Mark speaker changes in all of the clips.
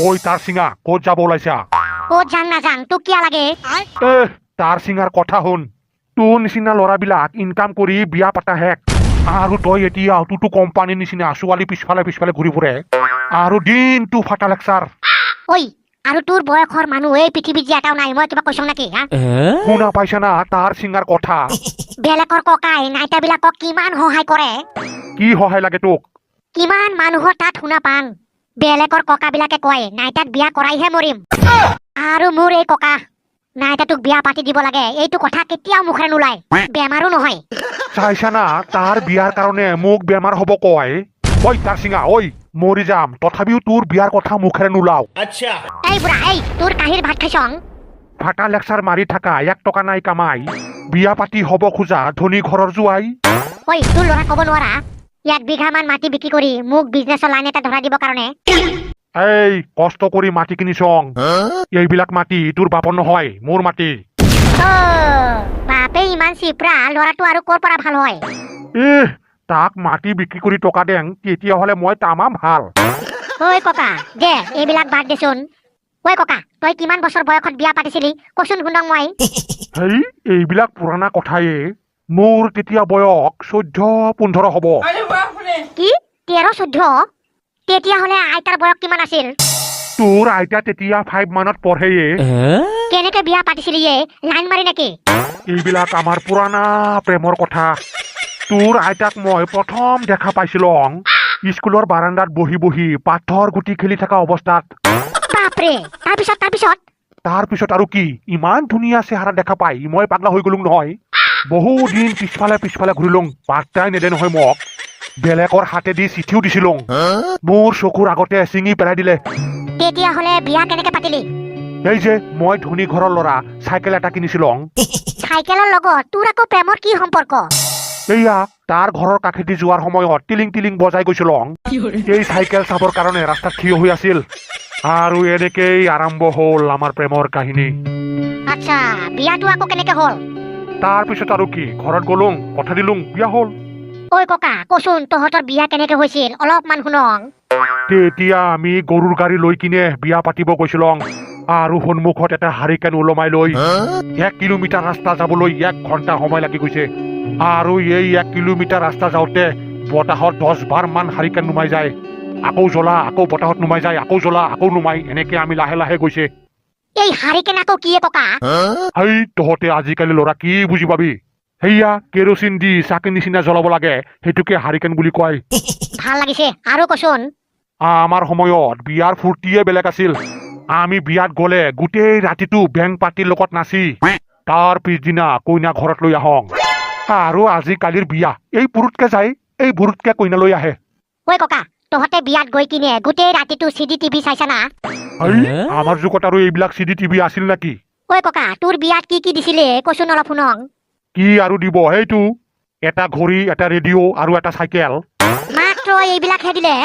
Speaker 1: ঐ তাৰ চিঙা, ক'ত যাব ওলাইছা?
Speaker 2: ক'ত যাং নাযাং তোক কিয় লাগে?
Speaker 1: এ তাৰ চিঙাৰ কথা শুন। তোৰ নিচিনা ল'ৰাবিলাক ইনকাম কৰি বিয়া পাতা হেক, আৰু তই এতিয়া তোৰতো কোম্পানীৰ নিচিনা ছোৱালী পিছফালে পিছফালে ঘূৰি ফুৰে আৰু দিনটো ফাটা লেকচাৰ।
Speaker 2: ঐ, আৰু তোৰ বয়সৰ মানুহ এই পৃথিৱীত যে এটাও নাই। মই কিবা কৈছো নেকি হা?
Speaker 1: শুনা পাইছা না তাৰ চিঙাৰ কথা?
Speaker 2: বেলেগৰ ককাই নাইতাবিলাকক কিমান সহায় কৰে।
Speaker 1: কি সহায় লাগে তোক?
Speaker 2: কিমান মানুহৰ তাত শুনা পাং, বেলেগৰ ককাবিলাকে কয়, নাইতাক বিয়া কৰাইহে মৰিম। আৰু মোৰ এই ককা নাইতাটোক বিয়া পাতি দিব লাগে, এইটো কথা কেতিয়াও মুখেৰে নোলায়, বেমাৰো নহয়।
Speaker 1: চাইছা না, তাৰ বিয়াৰ কাৰণে মোক বেমাৰ হ'ব কয়। ঐ তাৰ চিঙা, ঐ, মৰি যাম তথাপিও তোৰ বিয়াৰ কথা মুখেৰে নোলাও।
Speaker 2: এই বুঢ়া, এই তোৰ কাহিৰ ভাত খাইছং।
Speaker 1: ফাটা লেকচাৰ মাৰি থাকা, 1 টকা নাই কামাই, বিয়া পাতি হ'ব খোজা ধনী ঘৰৰ জোৱাই।
Speaker 2: ঐ, তোৰ ল'ৰা ক'ব নোৱাৰা এক বিঘামান মাটি বিক্ৰী কৰি মোক বিজনেছৰ লাইন এটা ধৰাই দিবৰ কাৰণে?
Speaker 1: এই, কষ্ট কৰি মাটি কিনিছং, এইবিলাক মাটি তোৰ বাপৰ নহয়, মোৰ মাটি।
Speaker 2: অ বাপে ইমান চিপৰা, ল'ৰাটো আৰু ক'ৰ পৰা ভাল হয়?
Speaker 1: ইহ, তাক মাটি বিক্ৰী কৰি টকা দেং, তেতিয়াহ'লে মই তামাম ভাল।
Speaker 2: ঐ ককা, দে এইবিলাক বাদ দেচোন। ঐ ককা, তই কিমান বছৰ বয়সত বিয়া পাতিছিলি কচোন শুনক মই।
Speaker 1: হেই, এইবিলাক পুৰণা কথায়ে। মোৰ তেতিয়া বয়স 14-15 হ'ব।
Speaker 2: কি, 13-14? তেতিয়াহ'লে আইতাৰ বয়স কিমান আছিল?
Speaker 1: তোৰ আইতা তেতিয়া 5 মানত পঢ়েয়ে।
Speaker 2: কেনেকে বিয়া পাতিছিলি এ, লাইন মাৰি নেকি?
Speaker 1: এইবিলাক আমাৰ পুৰণা প্ৰেমৰ কথা। তোৰ আইতাক মই প্ৰথম দেখা পাইছিলং স্কুলৰ বাৰাণ্ডাত বহি বহি পাথৰ গুটি খেলি থকা অৱস্থাত।
Speaker 2: বাপৰে, তাৰপিছত তাৰপিছত?
Speaker 1: তাৰপিছত আৰু কি, ইমান ধুনীয়া চেহাৰা দেখা পাই মই পাগলা হৈ গ'লো নহয়। বহুদিন পিছফালে পিছফালে ঘূৰিলোং, পাত্তাই নেদে নহয় মোক। বেলেগৰ হাতেদি চিঠিও দিছিলোং, মোৰ চকুৰ আগতে ছিঙি পেলাই দিলে।
Speaker 2: তেতিয়াহ'লে বিয়া কেনেকে পাতিলি?
Speaker 1: এই যে মই ধনী ঘৰৰ ল'ৰা, চাইকেল এটা কিনিছিলং।
Speaker 2: চাইকেলৰ লগত তোৰ আকৌ প্ৰেমৰ কি সম্পৰ্ক?
Speaker 1: এইয়া তাৰ ঘৰৰ কাষেদি যোৱাৰ সময়ত টিলিং টিলিং বজাই গৈছিলং। এই চাইকেল চাবৰ কাৰণে ৰাস্তাত থিয় হৈ আছিল আৰু এনেকেই আৰম্ভ হ'ল আমাৰ প্ৰেমৰ কাহিনী।
Speaker 2: আচ্ছা, বিয়াটো আকৌ কেনেকে হ'ল?
Speaker 1: তাৰপিছত আৰু কি, ঘৰত গ'লোং, কথা দিলোং, বিয়া হ'ল।
Speaker 2: ঐ ককা, কচোন তহঁতৰ বিয়া কেনেকে হৈছিল অলপমান শুনং।
Speaker 1: তেতিয়া আমি গৰুৰ গাড়ী লৈ কিনে বিয়া পাতিব গৈছিলং আৰু সন্মুখত এটা হাৰিকেন ওলমাই লৈ 1 কিলোমিটাৰ ৰাস্তা যাবলৈ 1 ঘণ্টা সময় লাগি গৈছে। আৰু এই 1 কিলোমিটাৰ ৰাস্তা যাওঁতে বতাহত 10 বাৰ মান হাৰিকেন নুমাই যায়, আকৌ জ্বলা, আকৌ বতাহত নুমাই যায়, আকৌ জ্বলা, আকৌ নুমাই, এনেকে আমি লাহে লাহে গৈছে।
Speaker 2: এই হাৰিকেন আকৌ কি ককা?
Speaker 1: হেই, তহঁতে আজিকালি ল'ৰা কি বুজি পাবি? সেয়া কেৰচিন দি চাকি নিচিনা জ্বলাব লাগে, সেইটোকে হাৰিকেন বুলি কয়।
Speaker 2: ভাল লাগিছে, আৰু কচোন।
Speaker 1: আমাৰ সময়ত বিয়াৰ ফূৰ্তিয়ে বেলেগ আছিল। আমি বিয়াত গ'লে গোটেই ৰাতিটো বেণ্ড পাৰ্টিৰ লগত নাচি তাৰ পিছদিনা কইনা ঘৰত লৈ আহং। আৰু আজিকালিৰ বিয়া, এই পুৰুতকে যায়, এই বুৰুতকে কইনা লৈ আহে।
Speaker 2: ঐ ককা, তহঁতে বিয়াত গৈ কিনে গোটেই ৰাতিটো চিডি টিভি চাইছা না?
Speaker 1: এই, আমাৰ যুগত আৰু এইবিলাক চিডি টিভি আছিল নেকি?
Speaker 2: ঐ ককা, তোৰ বিয়াত কি কি দিছিলে কচোন অলপ শুনং।
Speaker 1: কি আৰু দিব, সেইটো এটা ঘড়ী, এটা ৰেডিঅ' আৰু এটা চাইকেল।
Speaker 2: মাত্ৰ এইবিলাকহে দিলে?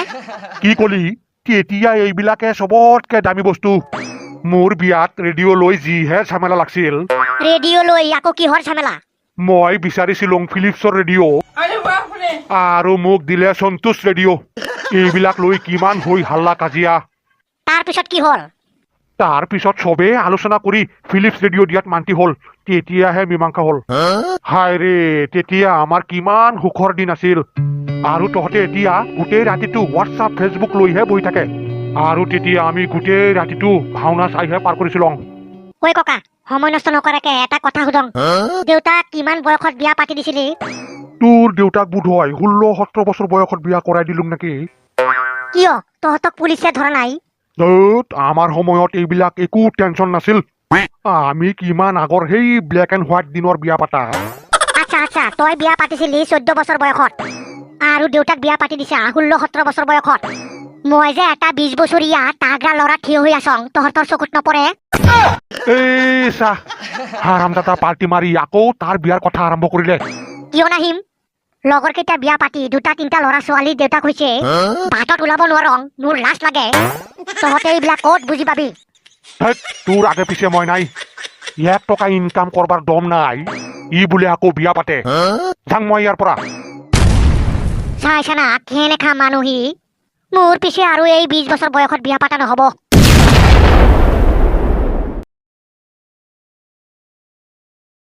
Speaker 1: কি কলি? তেতিয়া এইবিলাকে চবতকে দামী বস্তু। মোৰ বিয়াত ৰেডিঅ' লৈ যিহে ঝামেলা লাগছিল।
Speaker 2: ৰেডিঅ' লৈ আকৌ কিহৰ ঝামেলা?
Speaker 1: মই বিচাৰিছিলো ফিলিপছৰ ৰেডিঅ' আৰু মোক দিলে সন্তোষ ৰেডিঅ'। এইবিলাক লৈ কিমান হৈ হাল্লা কাজিয়া।
Speaker 2: তাৰপিছত কি হ'ল?
Speaker 1: তাৰপিছত চবেই আলোচনা কৰি ফিলিপছ ৰেডিঅ' দিয়াত মান্তি হ'ল, তেতিয়াহে মীমাংসা হ'ল। হায় ৰে, তেতিয়া আমাৰ কিমান সুখৰ দিন আছিল। আৰু তহঁতে এতিয়া গোটেই ৰাতিটো হোৱাটছআপ, ফেচবুক লৈহে বহি থাকে। আৰু তেতিয়া আমি গোটেই ৰাতিটো ভাওনা চাইহে পাৰ কৰিছিলো।
Speaker 2: ঐ ককা, সময় নষ্ট নকৰাকে এটা কথা সুধং, দেউতাক কিমান বয়সত বিয়া পাতি দিছিলি?
Speaker 1: তোৰ দেউতাক বোধহয় 16-17 বছৰ বয়সত বিয়া কৰাই দিলো নেকি।
Speaker 2: কিয়, তহঁতক পুলিচে ধৰা নাই?
Speaker 1: ধেৎ, আমাৰ সময়ত এইবিলাক একো টেনচন নাছিল। আমি কিমান আগৰ সেই ব্লেক এণ্ড হোৱাইট দিনৰ বিয়া পাতা।
Speaker 2: আচ্ছা, তই বিয়া পাতিছিলি 14 বছৰ বয়সত আৰু দেউতাক বিয়া পাতি দিছা 16-17 বছৰ বয়সত। মই যে এটা 20 বছৰীয়া তাগৰা ল'ৰা থিয় হৈ আছং, তহঁতৰ চকুত নপৰে?
Speaker 1: এই চাহ, হাৰামজাদা পাল্টি মাৰি আকৌ তাৰ বিয়াৰ কথা আৰম্ভ কৰিলে।
Speaker 2: কিয় নাহিম? লগৰ কেইটা বিয়া পাতি দুটা তিনিটা ল'ৰা ছোৱালী দেউতাক হৈছে, বাটত ওলাব নোৱাৰং, মোৰ লাজ লাগে। তহঁতে এইবিলাক ক'ত বুজি পাবি?
Speaker 1: ধেৎ, তোৰ আগে পিছে মই নাই। 1 টকা ইনকাম কৰবাৰ দম নাই, ই বোলে আকৌ বিয়া পাতে। যাং মই ইয়াৰ পৰা।
Speaker 2: চাইছা না কেনেকা মানুহ সি? মোৰ পিছে আৰু এই 20 বছৰ বয়সত বিয়া পাতা নহ'ব।